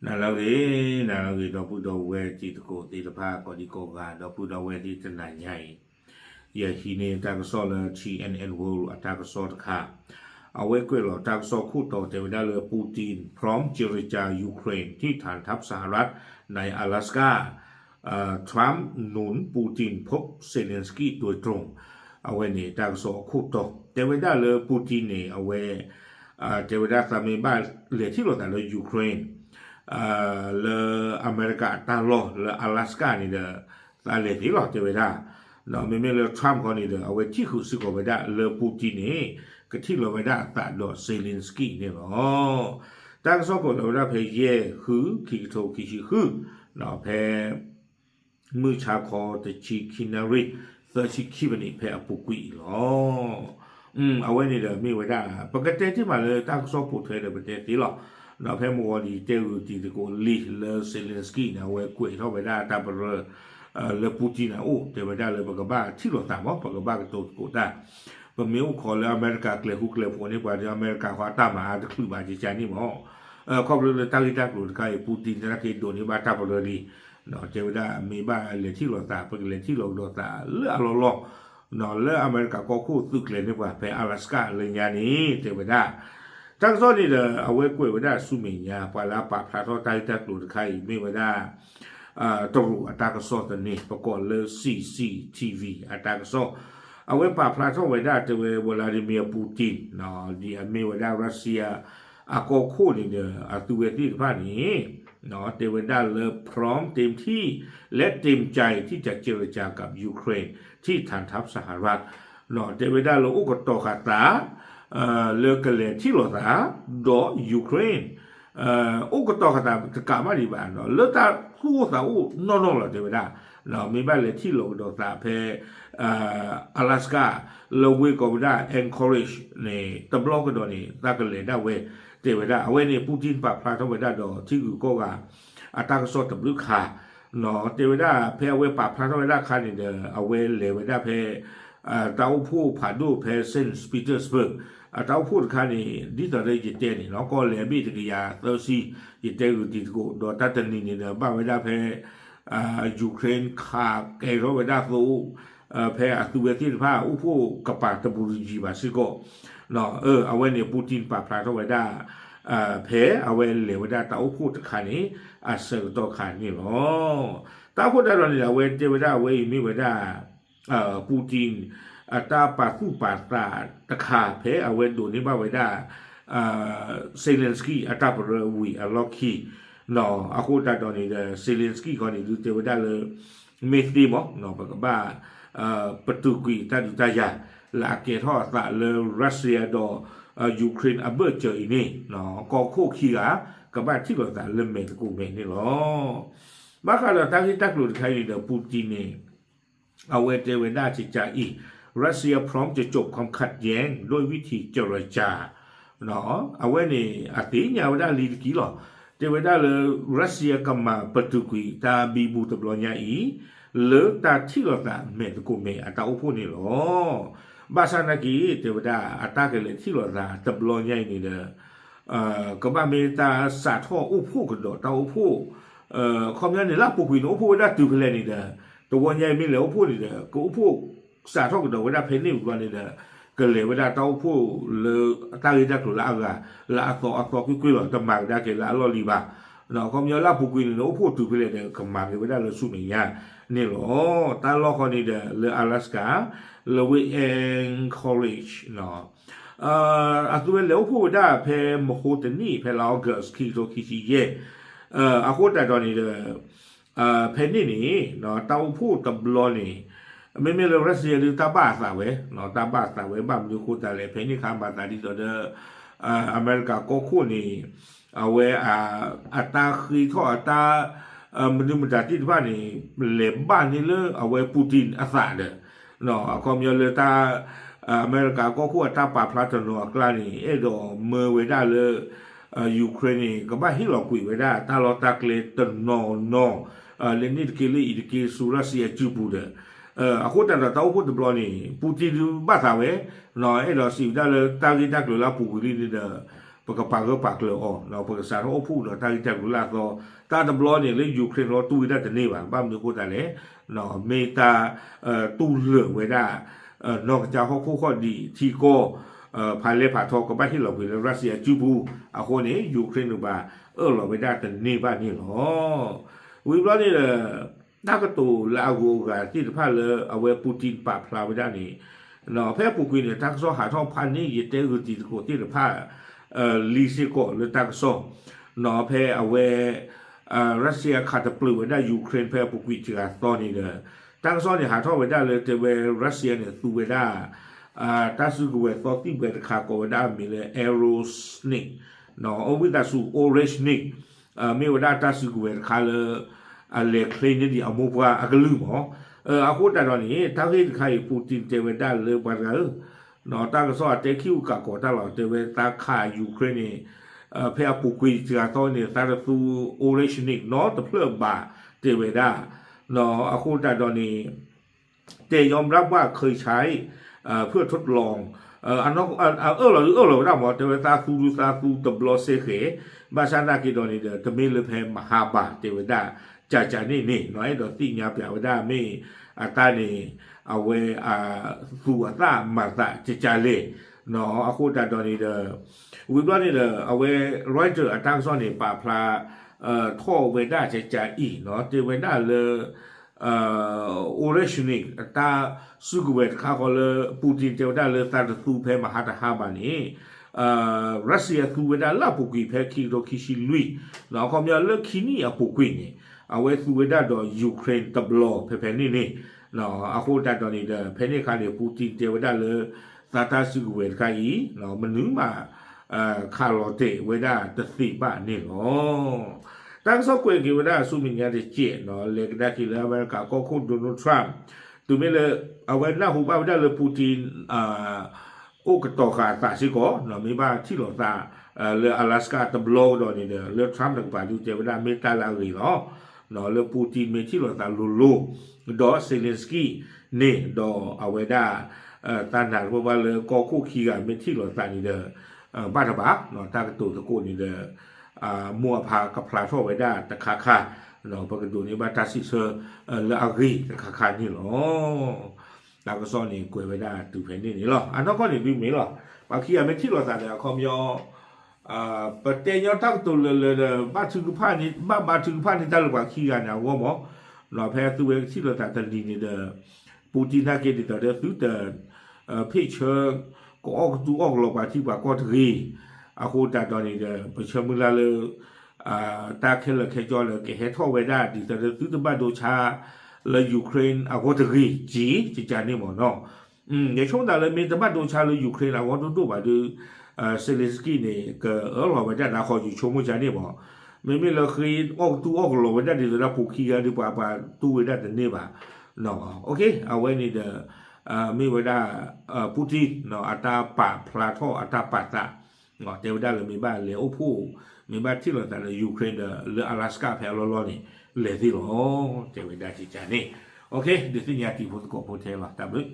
နၤလၢအဂ့ၤ, နၤလၢအဂ့ၤ ဒီပုၢ်ဒီဝဲၢ်တံၤသကိးသ့ၣ်တဖၣ် ကိးဒံကိးဂၤ ဒီပုၢ်ဒီဝဲၢ်သ့ၣ်တနၤညါအံၤ, ယဟံးန့ၢ်တၢ်ကစီၣ်လၢ T N N World အတၢ်ကစီၣ်တခါ, အဝဲကွဲးလီၤတၢ်ကစီၣ်ခိၣ်တီတဲဝဲဒၣ်လၢ Putin พร้อมเจรจา ยูเครน ที่ฐานทัพสหรัฐใน阿拉สก้า Trump หนุนปูตินพบเซเลนสกี้โดยตรง အဝဲန့ၣ်တၢ်ကစီၣ်အခိၣ်တီ တဲဝဲဒၣ်လၢ Putin န့ၣ် အဝဲ တဲဝဲဒၣ်သးမ့ၢ်ဘၣ်လဲၤထံၣ်လိာ်သးလၢ Ukraine လၢအမဲရကၤအတၢ်လီၢ်လၢ Alaska န့ၣ်ဒီး သးလဲၤသ့လီၤ တဲဝဲဒၣ်. မ့မ့ၢ်လၢ Trump ခီန့ၣ်ဒီး အဝဲထံၣ်ဃုာ်စ့ၢ်ကီးဝဲဒၣ်လၢ Putin န့ၣ် ကထံၣ်လိာ်ဝဲဒၣ်အသးဒီး Zelensky န့ၣ်လီၤ. တၢ်ကစီၣ်ကွဲးလီၤဝဲဒၣ်ဖဲယဲၢ်ဃု ခံကထိခံဆံဃု ဖဲ မုၢ်ဆါခီတဆံခံနၣ်ရံၣ် သၢဆံခံမံးနံး ဖဲအပူၤကွံာ်အံၤလီၤ. အဝဲန့ၣ်ဒီးမ့ၢ်ဝဲဒၣ် ပကတဲတ့ၢ်မးလၢတၢ်ကစီၣ်ပိာ်ထွဲဒီးပတဲသ့လီၤ. ဖဲမုၢ်ဂီၤလံၤတဲဂုာ်တံၤသကိးလံလၢ Zelensky န့ၣ် အဝဲကွဲးထီၣ်ဝဲဒၣ်တၢ်ပရၢ လၢ Putin အအိၣ် တဲဝဲဒၣ်လၢပကဘၣ်ထံၣ်လိာ်သးမး ပကဘၣ်ကတိၤသကိးတၢ် ပမ့ၢ်အိၣ်ခိးလၢအမဲရကၤကျဲၤဃူကျဲၤဖိးန့ၢ်ပှၤဒီး အမဲရကၤဃီအတၢ်မၤအါတချုးဘၣ် ကကါန့ၣ်မး ခီဖျိလၢတၢ်ဂ့ၢ်တၢ်ကျိၤတခါအံၤ Putin သနာ်က့ဒိးန့ၢ်ဘၣ်တၢ်ပရၢလံ. တဲဝဲဒၣ်မ့ၢ်ဘၣ်လဲၤထံၣ်လိာ်သး ပကလဲၤထံၣ်လိာ်ကဒီးသးလၢအလီၢ်လီၢ် လၢအမဲရကၤကီၢ်ခိၣ်သုးကျဲၤန့ၢ်ပှၤဖဲ Alaska လၢညါန့ၣ် တဲဝဲဒၣ်. တၢ်ကစီၣ်န့ၣ်ဒီး အဝဲကွဲးဝဲဒၣ်ဆူမဲာ်ညါ ပှၤလၢအပာ်ဖျါထီၣ်တၢ်ဂ့ၢ်တၢ်ကျိၤတခါအံၤ မ့ၢ်ဝဲဒၣ် တရူးအတၢ်ကစီၣ်သန့ ပကိးလၢ C C T V အတၢ်ကစီၣ် အဝဲပာ်ဖျါထီၣ်ဝဲဒၣ်တဲဝဲ Vladimir Putin ဒ်အမ့ၢ်ဝဲဒၣ် Russia အကီၢ်ခိၣ်န့ၣ်ဒီး အသုဝဲသ့ၣ်တဖၣ်န့ၣ် တဲဝဲဒၣ်လၢ พร้อมเต็มที่ และเต็มใจที่จะเจรจากับยูเครนที่ฐานทัพสหรัฐ တဲဝဲဒၣ်လၢအိၣ်ကတီၤဃာ်သး လၢကလဲၤထံၣ်လိာ်သး ဒီး Ukraine အိၣ်ကတီၤဃာ်သးတကးဘၣ်ဒံးဘၣ် လၢတၢ်သူၣ်အိၣ်သးအိၣ်နီၢ်နီၢ်လီၤ တဲဝဲဒၣ်. မ့ၢ်ဘၣ်လဲၤထံၣ်လိာ်ကဒီးသးဖဲ Alaska လၢဝ့ၢ်ကိးဝဲဒၣ် Anchorage န့ၣ် တဘျီကဒီးန့ၣ် သးကလဲၤဒၣ်ဝဲ တဲဝဲဒၣ်. အဝဲန့ၣ် Putin ပာ်ဖျါထီၣ်ဝဲဒၣ်ဒီးထံဂုၤကီၢ်ဂၤ အတၢ်ကစီၣ်တဘျုးခါ တဲဝဲဒၣ်ဖဲအဝဲပာ်ဖျါထီၣ်ဝဲဒၣ်အခါန့ၣ်ဒီး အဝဲလဲၤဝဲဒၣ်ဖဲ တၢ်အိၣ်ဖှိၣ်ဖးဒိၣ်ဖဲ Saint Petersburg အတၢ်အိၣ်ဖှိၣ်တခါန့ၣ် ဒ်သိးလၢယတဲန့ၣ်လီၤ ကီၢ်လဲၢ်အဘ့ၣ်တကယၤသၢဆံ ယတဲဂုာ်တံၤသကိး ဒီးတၢ်တနံၤန့ၣ်ဒီး ဘၣ်ဝဲဒၣ်ဖဲ Ukraine ခးကဲထီၣ်ဝဲဒၣ်သိ ဖဲအသုဝဲသ့ၣ်တဖၣ် အိၣ်ဖှိၣ်ကပၤတဘူးတယံၤဘၣ်စ့ၢ်ကီး အဝဲန့ၣ် Putin ပာ်ဖျါထီၣ်ဝဲဒၣ် ဖဲအဝဲလဲၤဝဲဒၣ်တၢ်အိၣ်ဖှိၣ်တခါန့ၣ် အဆၢကတီၢ်ခါန့ၣ်လီၤ. တၢ်အိၣ်ဖှိၣ်တၢ်ဒီးန့ၣ်ဒီး အဝဲတဲဝဲဒၣ်အဝဲအံၤမ့ၢ်ဝဲဒၣ် Putin အတၢ်ပာ်သူၣ်ပာ်သးတခါ ဖဲအဝဲဒိးန့ၢ်ဘၣ်ဝဲဒၣ် Zelensky အတၢ်ပရၢဝံၤအလီၢ်ခံ အဃိသတးဒီးန့ၣ်ဒီး Zelensky ခီန့ၣ် ဒုးတဲဝဲဒၣ်လၢ မ့ၢ်သ့မး ပကဘၣ် ပတုာ်ကွံာ်တၢ်ဒုးတၢ်ယၤ လၢအကဲထီၣ်အသးလၢ Russia ဒီး Ukraine အဘၢၣ်စၢၤအံၤန့ၣ် ကီၢ်ခိၣ်ခံဂၤ ကဘၣ်ထံၣ်လိာ်သးလၢမဲာ်သကိးမဲာ်န့ၣ်လီၤ. ဘၣ်ဃးဒီးတၢ်ဂ့ၢ်တၢ်ကျိၤတခါအံၤန့ၣ်ဒီး Putin န့ၣ် အဝဲတဲဝဲဒၣ်ကကးအံၤ Russia พร้อมจะจบความขัดแย้งด้วยวิธีเจรจา အဝဲန့ၣ် အသ့ၣ်ညါဝဲဒၣ်လံတက့ၢ်လီၤ. တဲဝဲဒၣ်လၢ Russia ကမၤပတုာ်ကွံာ်တၢ်ဘံဘူတဘျီညါအံၤ လၢတၢ်ထံၣ်လိာ်သးမဲာ်သကိးမဲာ်အတၢ်အိၣ်ဖှိၣ်န့ၣ်လီၤ. ဘၣ်ဆၣ်နာ်က့ တဲဝဲဒၣ် အတၢ်ကလဲၤထံၣ်လိာ်သးတဘျီညါအံၤန့ၣ်ဒီး ကဘၣ်မ့ၢ်တၢ်စးထီၣ်အိၣ်ဖှိၣ်ကဒီးတၢ်အိၣ်ဖှိၣ် ခီပညီန့ၣ် လၢအပူၤကွံာ်န့ၣ် အိၣ်ဖှိၣ်ဝဲဒၣ်တုၤဖဲလဲၣ်န့ၣ်ဒီး တဝီညါအံၤမ့ၢ်လဲၤအိၣ်ဖှိၣ်န့ၣ်ဒီး ကအိၣ်ဖှိၣ်စးထီၣ်ကဒီးဝဲဒၣ်ဖဲန့ၣ်တဘျီန့ၣ်ဒီး ကလဲၤဝဲဒၣ်တၢ်အိၣ်ဖှိၣ်လၢတၢ်ဂ့ၢ်တၢ်ကျိၤလၢအဂၤ လၢအသီအသီကွ့ၢ်ကွ့ၢ်လီၤ. တမၤကဒါက့ၤလၢအလီၢ်လံၤဘၣ်. ခီပညီလၢအပူၤကွံာ်န့ၣ်ဒီး အိၣ်ဖှိၣ်တုၤဖဲလဲၣ်ဒီး ကမၤက့ၤဝဲဒၣ်လၢဆူမဲာ်ညါန့ၣ်လီၤ. တၢ်လီၢ်ဃီန့ၣ်ဒီး လၢ Alaska လၢဝ့ၢ် Anchorage အသုဝဲလဲၤအိၣ်ဖှိၣ်ဝဲဒၣ်ဖဲမဟိတနံၣ် ဖဲလါ August ခံကထိခံဆံယဲၢ် အဃိသတးဒီးန့ၣ်ဒီး ဖဲန့ၣ်န့ၣ် တၢ်အိၣ်ဖှိၣ်တဘျီန့ၣ် မ့မ့ၢ်လၢ Russia ဒုးတၢ်ဘၣ်အသးဝဲ တၢ်ဘၣ်အသးဝဲ ဘၣ်မနုၤအဃိသတးလဲၣ် ဖဲန့ၣ်အခါမၤသးဒ်သိးဒီး အမဲရကၤကီၢ်ခိၣ်န့ၣ် အဝဲ အတၢ်ဃ့ထီၣ်အတၢ် မနုၤမတၤသ့ၣ်တဖၣ်န့ၣ် လဲၤဘၣ်န့ၢ်လၢအဝဲ Putin အသးဒီး အခီပညီလၢတၢ် အမဲရကၤကီၢ်ခိၣ်အတၢ်ပာ်ဖျါတနီၤအကျါန့ၣ် အဲၣ်ဒိးမၢဝဲဒၣ်လၢ Ukraine န့ၣ် ကဘၣ်ဟ့ၣ်လီၤကွံာ်ဝဲဒၣ်တၢ်လီၢ်တၢ်ကျဲတနီၤနီၤ လၢန့ၣ်တက့ၢ်လၢအံၤတက့ၢ်ဆူ Russia အစုပူၤဒီး အဃိသတးဒီးတၢ်အိၣ်ဖှိၣ်တဘျီန့ၣ် Putin ဒုးဘၣ်သးဝဲ အဲၣ်ဒိးစံးဝဲဒၣ်လၢတၢ်ဂ့ၢ်တၢ်ကျိၤလၢအပူၤကွံာ်လံန့ၣ်ဒီး ပကပာ်ဂၢၢ်ပာ်ကျၢၤအီၤ ပကစးထီၣ်အိၣ်ဖှိၣ်ဒီးတၢ်ဂ့ၢ်တၢ်ကျိၤလၢအသီ, တၢ်တဘျီန့ၣ်လၢ Ukraine လီၤတူၢ်ဝဲဒၣ်တန့ၢ်ဘၣ်, ဘၣ်မနုၤအဃိသတးလဲၣ်, မ့ၢ်တၢ် တူၢ်လိာ်ဝဲဒၣ် နီၢ်ကစၢ်ဟီၣ်ခိၣ်ဃီၣ်ဒံးထံကီၢ် ဖးလဲၢ်ဖးထီကဘၣ်ဟ့ၣ်လီၤကွံာ်လၢ Russia အစုပူၤ, အဃိန့ၣ် Ukraine န့ၣ်ဘၣ်အၢၣ်လီၤဝဲဒၣ်တန့ၢ်ဘၣ်န့ၣ်လီၤ. ဝံၤဘျီန့ၣ်ဒီး တၢ်ကတိၤလၢအဂုၤအဂၤသ့ၣ်တဖၣ်လၢအဝဲ Putin ပာ်ဖျါဝဲဒၣ်န့ၣ်, ဖဲအပူၤကွံာ်န့ၣ် တၢ်ကစီၣ်ဟးထီၣ်ဖးန့ၢ်ယတဲဂုာ်တံၤသကိးသ့ၣ်တဖၣ် လံစ့ၢ်ကီးလၢတၢ်ကစီၣ်, ဖဲအဝဲ Russia ခးတပျုာ်ဝဲဒၣ် Ukraine ဖဲအပူၤကွံာ်တဂၤသီန့ၣ်ဒီး တၢ်ကစီၣ်န့ၣ်ဟးထီၣ်ဝဲဒၣ်လၢတဲဝဲ Russia န့ၣ်သူဝဲဒၣ် တၢ်စုကဝဲၤသီသံၣ်ဘှဲတခါကိးဝဲဒၣ်အမံၤလၢ Oreshnik, အဝံသးစူၤ Oreshnik မ့ၢ်ဝဲဒၣ်တၢ်စုကဝဲၤတခါလၢ အလဲၤချ့န့ၢ်ဒံးအမိၢ်ပှၢ်အကလုၢ်မး. အဃိသတးဒီးန့ၣ် တၢ်ဂ့ၢ်တခါအံၤ Putin တဲဝဲဒၣ်လၢပှၤတဂၤဧၢ, တၢ်ကစီၣ်အတဲခံအိၣ်ကးကီးတၢ်လီၤ တဲဝဲသးခး Ukraine န့ၣ် ဖဲအပူၤကွံာ်တဂၤသီန့ၣ် သးတသူ Oreshnik နီတဖျၢၣ်ဘၣ် တဲဝဲဒၣ်, အဃိသတးဒီးန့ၣ် တဲညီဘျါပှၢ်ခၢၣ်ဆါအံၤ ဖုၣ်ထီၣ်တလီၤ အအၢၣ်လီၤဒုးအၢၣ်လီၤဝဲဒၣ်မး တဲဝဲသးသူဒုးသးသူတဘျီစဲဃဲၤ, ဘၣ်ဆၣ်သနာ်က့ဒီးန့ၣ်ဒီး တမ့ၢ်လၢဖဲမဟါဘၣ် တဲဝဲဒၣ် ကကန့ၣ်န့ၣ် အဲၣ်ဒိးသ့ၣ်ညါပျးဝဲဒၣ်မ့ၢ်အတၢ်န့ၣ် အဝဲ သူအသးမၤသးကကလဲၣ်, အဃိသတးဒီးန့ၣ်ဒီး ဝံၤဘျီန့ၣ်ဒီး အဝဲ Reuters အတၢ်ကစီၣ်န့ၣ် ပာ်ဖျါ ထီၣ်ဝဲဒၣ်ကကအံၤ တဲဝဲဒၣ်လၢ Oreshnik အတၢ်စုကဝဲၤတခါဃီလၢ Putin တဲဝဲဒၣ်လၢသးတသူဖဲမဟါတဟါဘၣ်န့ၣ် Russia သူဝဲဒၣ်လၢအပူၤကွံာ်ဖဲခံကထိခံဆံလွံၢ်, အခီပညီလၢခံနံၣ်အပူၤကွံာ်န့ၣ် အဝဲသူဝဲဒၣ်ဒီး Ukraine တဘျီဖဲဖဲန့ၣ်န့ၣ်, အဃိသတးဒီးန့ၣ်ဒီး ဖဲန့ၣ်အခါန့ၣ် Putin တဲဝဲဒၣ်လၢ သးတၢ်စုကဝဲၤတခါအံၤ မနုၤမး ခးလီၤတဲာ်ဝဲဒၣ်တသ့ဘၣ်န့ၣ်လီၤ. တၢ်ကစီၣ်ကွဲးက့ၤဝဲဒၣ်ဆူမဲာ်ညါတစဲး လဲၤကဒါက့ၤလၢအမဲရကၤကီၢ်ခိၣ် Donald Trump တုၤမ့ၢ်လၢ အဝဲနၢ်ဟူဘၣ်ဝဲဒၣ်လၢ Putin အိၣ်ကတီၤဃာ်အသးစ့ၢ်ကီး မ့ၢ်ဘၣ်ထံၣ်လိာ်သး လၢ Alaska တဘျီကဒီးန့ၣ်ဒီး လၢ Trump တကပၤဒုးတဲဝဲဒၣ်မ့ၢ်တၢ်လၢအဂ့ၤလီၤ. လၢ Putin မ့ၢ်ထံၣ်လိာ်သးလိၤလိၤ ဒီး Zelensky န့ၣ်ဒီးအဝဲဒၣ် သးနာ်တပၢၢ်ဘၣ်လၢကီၢ်ခိၣ်ခံဂၤမ့ၢ်ထံၣ်လိာ်သးန့ၣ်ဒီး ဘၣ်တဘၣ် တၢ်ကတိၤသကိးန့ၣ်ဒီး မိၢ်အဖါကဖျါထီၣ်ဝဲဒၣ်တခါခါ ပကဒိးန့ၢ်ဘၣ်တၢ်စံးဆၢ လၢအဂ့ၤတခါခါန့ၣ်လီၤ. တၢ်ကစီၣ်န့ၣ်ကွဲးဝဲဒၣ်တုၤဖဲန့ၣ်န့ၣ်လီၤ. အနီၢ်ကီၢ်န့ၣ်ဒုးမ့ၢ်လီၤ. ပှၤခံဂၤမ့ၢ်ထံၣ်လိာ်သးဒီးအခီပညီ ပတဲညီတၢ်ကတိၤလၢလၢဒီး ဘၣ်ထုကဖၣ်န့ၣ် ဘၣ်ဘါထုကဖၣ်န့ၢ်တၢ်လၢပှၤခံဂၤန့ၣ်အဂီၢ်မး, ဖဲသုဝဲကထံၣ်လိာ်သးတနံၤန့ၣ်ဒီး Putin နာ်က့ဒ်သိးဒီးသုတ ဖ့ၣ်ဆၢ ကအီၣ်ကသူအီၣ်ကလီၤပှၤထံပှၤကီၢ်တဂ့ၤ, အဃိသတးဒီးန့ၣ်ဒီး ပဆၢမုၢ်လၢ်လၢ တၢ်ခဲလၢာ်ခဲဆ့ဒီး ကဟဲထီၣ်ဝဲဒၣ်ဒ်သိးဒီးသုတဘၣ်ဒိဆါ လၢ Ukraine အဂီၢ်တဂ့ၤ ကကန့ၣ်မးနီၤ. ယဆိကမိၣ်သးလၢမ့ၢ်တဘၣ်ဒိဆါလၢ Ukraine အဂီၢ်ဒိၣ်ဒိၣ်ဘၣ်ဒီး Zelensky န့ၣ် ကအၢၣ်လီၤဝဲဒၣ်နၤဃီ ယဆိကမိၣ်ကန့ၣ်မး, မ့မ့ၢ်လၢဃ့အီၣ်ကသူအီၣ်ကလီၤဝဲဒၣ်ဒ်သိးဒီးပူၤခံဂၤဒီးပှၤပှၤတူၢ်ဝဲဒၣ်တန့ၢ်ဘၣ်. အဝဲန့ၣ်ဒီး မ့ၢ်ဝဲဒၣ် Putin အတၢ်ပာ်ဖျါထီၣ်အတၢ်ပာ်သး တဲဝဲဒၣ်လၢမ့ၢ်ဘၣ်လဲၤအိၣ်ဖှိၣ် မ့ၢ်ဘၣ်ထံၣ်လိာ်သးလၢ Ukraine ဒီးလၢ Alaska ဖဲအလီၢ်လီၢ်န့ၣ် လဲၤသ့လီၤ တဲဝဲဒၣ်ကကန့ၣ်. ဒုးသ့ၣ်ညါတံၤဖိသကိးဖိထဲလီၤ တၢ်ဘျုး